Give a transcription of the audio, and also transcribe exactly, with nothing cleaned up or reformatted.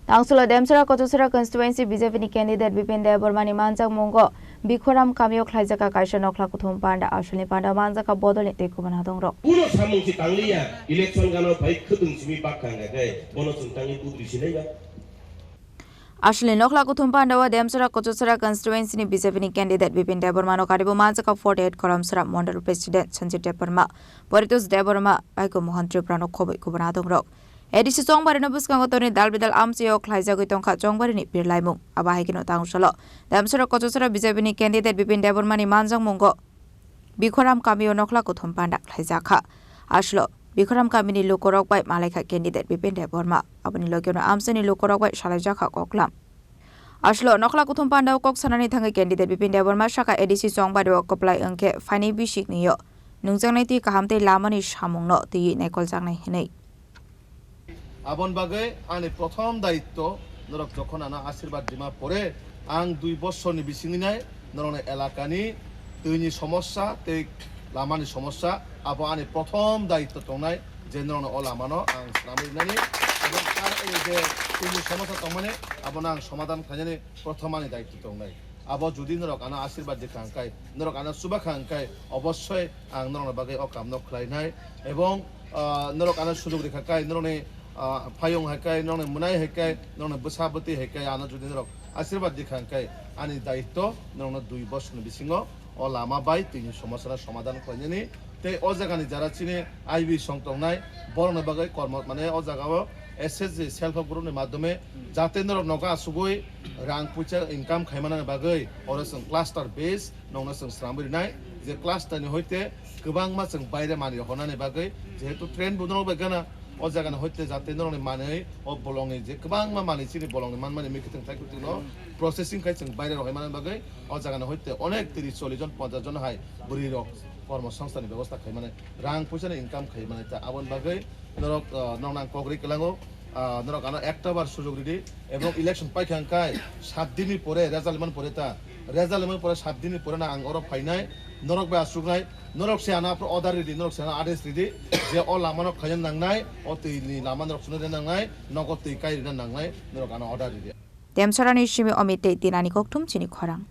Tangsulo Demsora Kochusora constituency B J P ni candidate Bipin Debbarma ni manjakmungo Bikhoram kamio khlaijak kaisa nokhla kuthum panda, asulni panda manjak bodolni tei kubun hadongrok. Uno samung si tangliya, election gano phai khwtwng simi bakha hwnkha khe bono chwng tangwi budri sinai ba? Asulni nokhla kuthum panda o Demsora Kochusora constituency ni B J P ni candidate Bipin Debbarma no karibo manjak forty eight Koramsora Mondol President Sanjit Debbarma, Poritos Debbarma, Baiko Mohan Tripura no khoboi kubun hadongrok. A D C Chongbari no bwskango tonwi dal bidal amchio khlaijagwi tongkha Chongbari ni birlaimung. Abo hai kheno tangsulo Demsora Kochusora B J P ni candidate Bipin Debbarma ni manjakmungo Bikhoram kamio nokhla kuthum panda khlaijakha. Aslo Bikhoram kamini lukorok bai malaikha candidate Bipin Debbarma. Aboni logeno amchaini lukorok bai salaijakha koklam. Aslo nokhla kuthum panda o kok sanani thangwi candidate Bipin Debbarma saka A D C Chongbari o kwplai wngkhe phaini bisik nio nungjaknai twi kaham tei lamani samungno twiwi naikoljaknai hinwi. Aboni bagwi ani prothom daitto, norok jokhon ano ashirbad rima pore, ang dui bosorni bisingni nai norokni elakani twini somosya tei lamani somosya, abo ani prothom daitto tongnai, je norokno o lamano ang swnamwi rwnani, ebong ar ei je twini somosya tongmani, abono ang somadhan khlainani prothom ani daitto tongnai. Abo jodi norok ano ashirbad rikha hwnkhe, norok ano chubakha hwnkhe, obossoi ang norokni bagwi o kamno khlainai. Ebong, ah, norok ano sujok rikha khe, norokni, ah, phayung hai khe, norokni mwnai hai khe, norokni bwsa bwtwi hai khe, ano jodi norok ashirbad rikha hwnkhe, ani daitto norokno dui bosorni bisingo o lama bai twini somosya no somadhan khlainani. Tei o jagani jara chini I B song tongnai, borokni bagwi kormo, mane o jagao S H G self help group ni madhyome jate norok nogo asugwi rang puisa income khaimanani bagwi oro chwng cluster base nokno chwng swnamwi rinai, je cluster ni hoite kwbangma chwng baire manwi hornani bagwi, jehetu train bo norok bai gana, o jagani hoite jate norokni manwi o bolongni je kwbangma manwi chini bolongni manmani mikhuitwng thaikhuitwngno processing khai chwng baire rohormani bagwi o jagani hoite onek tris chollish jon ponchash jon hai bwrwi rok kormo songsthanni bebosta khaimani, rang puisani income khaimani. Ta aboni bagwi norok, ah, norokno ang kok ri kwlango, ah, norok ano ekta bar sujok ridi, ebong election paikha hwnkhe sat dinni pore result rimani pore ta, result rimani pore sat dinni pore no ang oro phainai, norok bai achuknai, norok se ano aphuru order ridi, norok se ano ades ridi, je o lamano khaina nangnai, o twini lama norok chuna rina nangnai, nogo twi kai rina nangnai, norok ano order ridi. Demsorani simi Omit tei Tinani kokthum chini khorang.